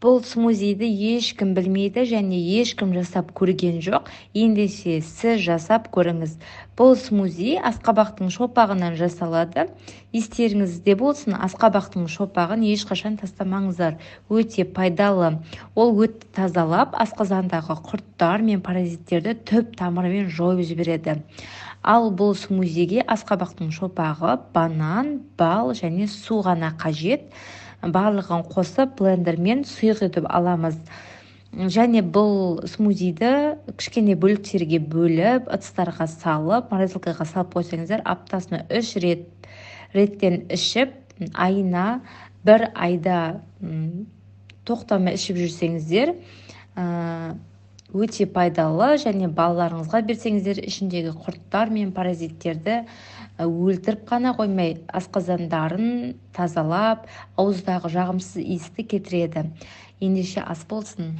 Бұл смузиді ешкім білмейді және ешкім жасап көрген жоқ. Ендеше сіз жасап көріңіз. Бұл смузи асқабақтың шопағынан жасалады. Естеріңізде болсын, асқабақтың шопағын ешқашан тастамаңыздар, өте пайдалы. Ол өтті тазалап, асқазандағы құрттар мен паразиттерді түп тамырымен жойып жібереді. Ал бұл смузиге асқабақтың шопағы, банан, бал және су ғана қажет. Барлығын қосып, блендермен сұйық етіп аламыз. Және бұл смузиді кішкене бөліктерге бөліп, ыдыстарға салып, морозилкаға салып қойсаңыздар, аптасына 3 реттен ішіп, айына бір айда тоқтамай ішіп жүрсеңіздер, өте пайдалы. Және балаларыңызға берсеңіздер, ішіндегі құрттар мен паразиттерді өлтіріп қана қоймай, асқазандарын тазалап, ауыздағы жағымсыз иісті кетіреді. Ендеше ас болсын.